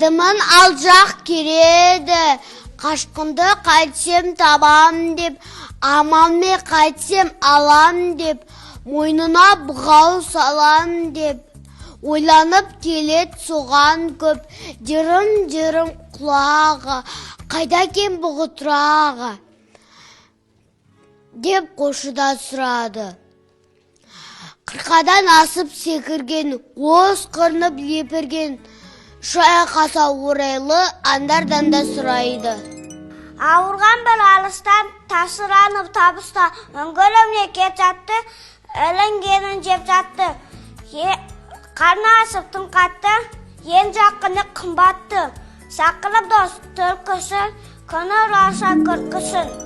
Адымын алжақ кереді, қашқынды қайтсем табам деп, амалмен қайтсем алам деп, мойнына бұғау салам деп, ойланып келед соған көп, дерім-дерім құлағы, қайда екен бұғы тұрағы, деп қосшыдан сұрады. Қырқадан асып секірген, осқырынып лепірген, үш айқаса орайлы аңдардан да сұрайды. Ауырған бір алыстан, тасыранып табыста, үңгіріне кеп жатты, ілінгенін жеп жатты. Қарны ашып тым қатты, ең жақыны қымбатты. Шақырып дос түлкісін, күні ұраса күлкісін.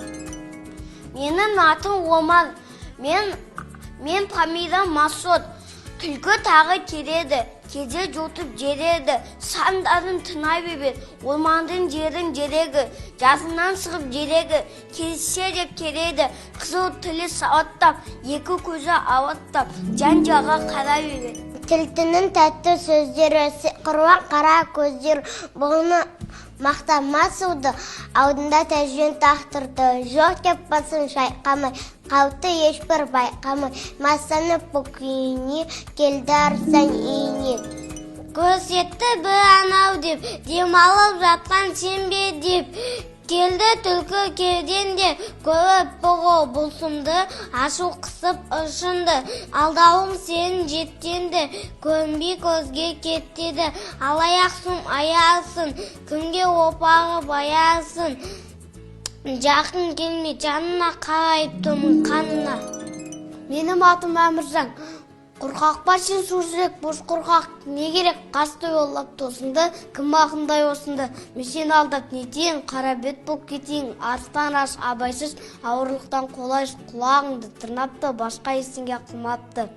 Менің атым Омар, мен фамилиям Масот. Түлкі тағы келеді, кейде жұтып жереді, сандарын тына береді, ормандың жерін жерегі, жасынан шығып жерегі, келсе деп келеді, қызыл тілі сауаттап, екі көзі ауаттап, жан-жаға қарай береді. Түлкінің тәтті сөздері, қыруар қара көздері, бұны мақтама суды, алдында тәжбен тақтырды. Жоқ деп басын шайқамай, қауіпті ешбір байқамай, мастанып бұл күйіне келді арыстан үйіне. Көрсетті бір анау деп, демалып жатқан сен бе деп, келді түлкі керден де, көріп бұғы бұл сұмды, ашу қысып ышынды, алдауым сенің жеткенді, көрінбей көзге кетеді, алаяқ сұм аясың, кімге опағы баясың, жақын келме жанына, қарайып тұрмын қанына. Менің атым Әміржан. Қорқақ па сен, су жүрек, бос қорқақ, не керек қасты олап тосынды, кім ақындай осынды, мен сені алдап нетейін, қара бет болып кетейін, арыстан аш абайсыз, ауырлықтан қолайсыз, құлағыңды тырнапты, басқа ештеңе қылмапты.